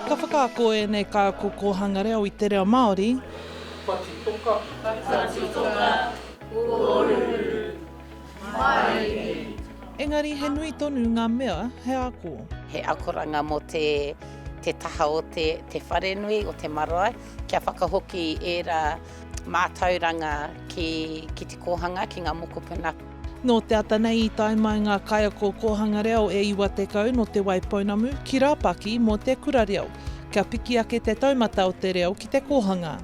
Ka whakaako ēnei kaiako kōhanga reo i te reo Māori. Whati toka. Whati toka. Kōruru. Mairi. Engari he nui tonu ngā mea he ako. He akoranga mō te te taha o te te wharenui, o te marae, kia whakahoki ērā mātauranga ki ki te kōhanga, ki ngā mokopuna. Nō te ata nei i tae mai ngā kaiako kōhanga reo e 90 nō Te Waipounamu ki Rāpaki mō te kura reo, kia piki ake te taumata o te reo ki te kōhanga.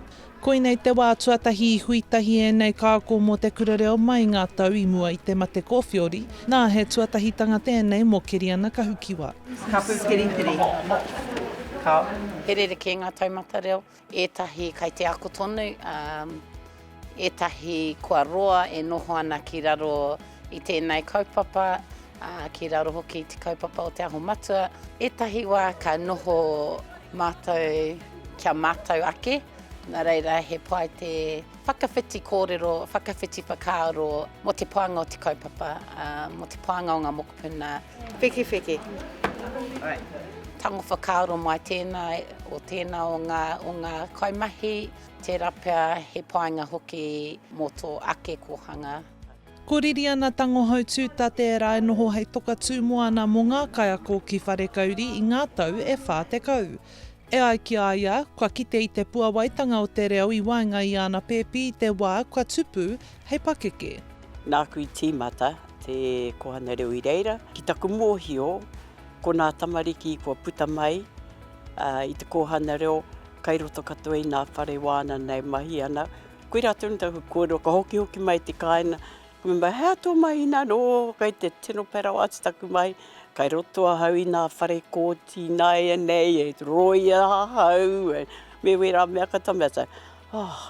Koinei te wā tuatahi i hui tahi ēnei kaiako mō te kura reo mai i ngā tau i mua i te mate kōwhiori, nā, he tuatahitanga tēnei mō Keriana Kahukiwa. Ka pūteriteri. Ka. He rerekē ngā taumata reo. Ētahi kai te ako tonu, ā, ētahi kua roa e noho ana ki raro i tēnei kaupapa, ā, ki raro hoki i te kaupapa o Te Aho Matua. Ētahi wā ka noho mātou kia mātau ake, nā reira he pai te whakawhiti kōrero, whakawhiti whakaaro mō te painga o te kaupapa, ā, mō te painga o ngā mokopuna. Wheke wheke. Alright. Tango whakaaro mai tēnā o tēnā o ngā, o ngā kaimahi, tērā pea he painga hoki mō tō ake kōhanga. Ko Ririana Tangohau Tūta tērā e noho hei toka tū moana mō ngā kaiako ki Wharekauri i ngā tau e 40. E ai ki a ia, kua kite i te puawaitanga o te reo i waenga i ana pēpi i te wā kua tupu hei pakeke. Nāku i tīmata te kōhanga reo i reira. Ki taku mōhio, ko nā tamariki kua puta mai i te kōhanga reo, kai roto katoa i nā whare wānana e mahi ana. Koirā tonu taku kōrero, ka hokihoki mai te kāinga, Me mea, hea tō mahi nā? Nō, kei te tino pera atu taku mahi. Kei roto ahau i nā whare kōti nāianei, e rōia ahau, e, me wērā mea katoa. Me atu, oh,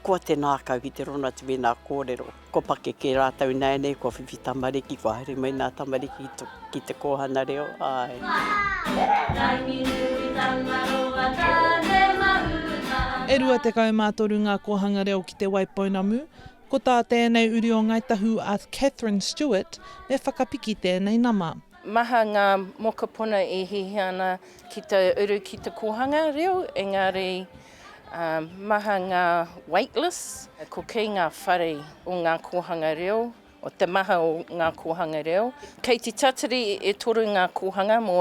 koa te nākau ki te rona atu wēnā kōrero. Kua pakeke rātou ināianei, kua whiwhi tamariki, kua haere mai nā tamariki ki te kōhanga reo, āe. E 23 ngā kōhanga reo ki Te Waipounamu, Ko tā tēnei uri o Ngāi Tahu a Catherine Stewart, me whakapiki tēnei nama. Maha ngā mokopuna e hiahia ana ki te uru ki te kōhanga reo, engari maha ngā waitlist, ko kei ngā whare o ngā kōhanga reo, o te maha o ngā kōhanga reo. Kei te tatari e toru ngā kōhanga mō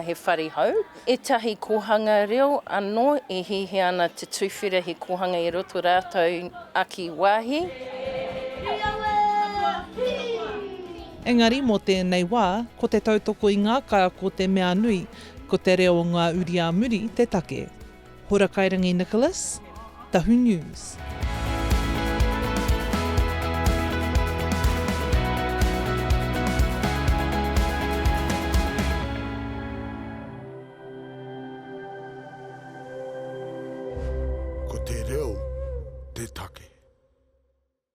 he whare hou. Ētahi kōhanga reo anō e hiahia ana te tuwhera he kōhanga i roto rātou aki wāhi. Engari mō tēnei wā, ko te tautoko i ngā kaiako te mea nui, ko te reo o ngā uri ā muri te take. Horakairangi Nicholas, Tahu News. Ko te reo te take.